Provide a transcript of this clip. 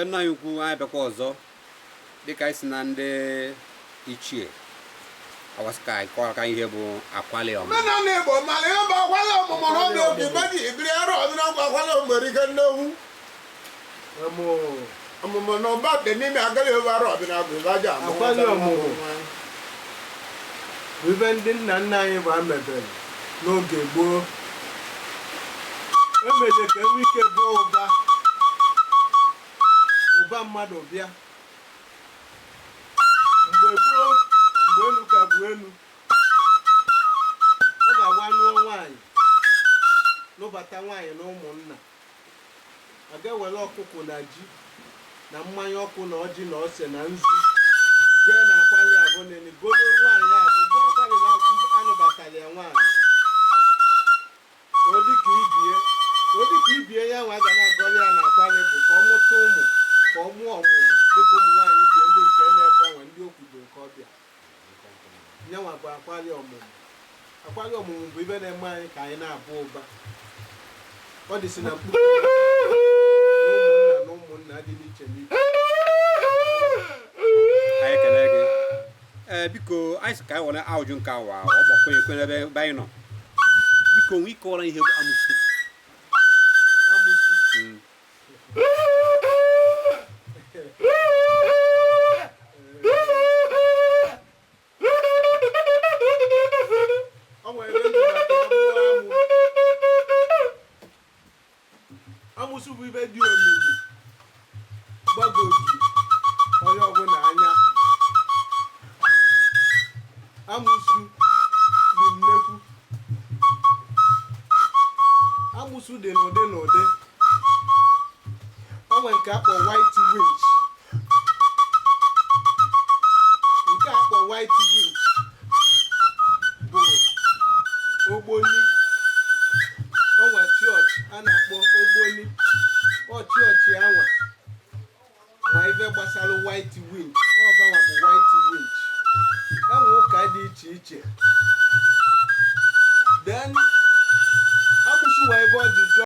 Nna anyị ukwu, anyị bịakwa ọzọ dịka anyị si na ndị ichie awasị ka anyị kọọ aka ihe bụ akwali ọmụmụ. Omenala Igbo mara ihe bụ akwali ọmụmụ na ọbịa obi meji ibiri arụ ọdịna ngwa akwali ọmụmụ erike nnewu ọmụmụ na ụba dị n'ime agaghị ebe arụ ọdịna agụ ebe aja amụ. Akwali ọmụmụ bụ ibe ndị nna nna anyị bụ amebere n'oge gboo, emere ka enwe ike bụ ụba ụba mmadụ bịa. Mgbe gboo, mgbe elu ka bụ elu, ọ ga-agwa nụọ nwaanyị, nụbata nwaanyị na ụmụnna, a ga-ewere ọkụkọ na ji na mmanya ọkụ na ọjị na ose na nzu jee na akwali abụ nene godo nwaanyị abụ gbuo akwali na anụbatara ya nwaanyị ka ọ dị ka ibie, ka ọ dị ka ibie ya nwa ga na-agọrọ ya na akwali bụ ka ọ mụta ụmụ, ka ọ mụọ ọmụmụ dịka ụmụ nwaanyị bie ndị nke na-ebe anwa ndị okwudo nke ọbịa nyanwa bụ akwali ọmụmụ. Akwali ọmụmụ bụ ibe na-eme anyị ka anyị na-abụ ụba. Ọ dị si na mkpu na ụmụnna na ụmụnna dị n'iche n'iche. Anyị ekele gị. Ee, biko, anyị sị ka anyị were ajụjụ nke awa ọ gbakwenye ekwe n'ebe ebe anyị nọ. Biko, nwee ịkọwara ihe bụ amụsụ. Amụsụ. Ọ nwere ebe ndị maka amụ amụ. Amụsụ bụ ibe dị omimi gbagoju onye ọbụla anya. Amụsụ dị nnekwu, amụsụ dị n'ụdị n'ụdị. O nwere nke akpọ white witch, nke akpọ white witch bụ Ogboni. O nwere chọọchị a na-akpọ Ogboni, ọ chọọchị anwa ma ife gbasara white witch, ọbanwa bụ white witch. Enwe ụka dị iche iche. Then amụsụ nwe ebe ọ ji jọọ.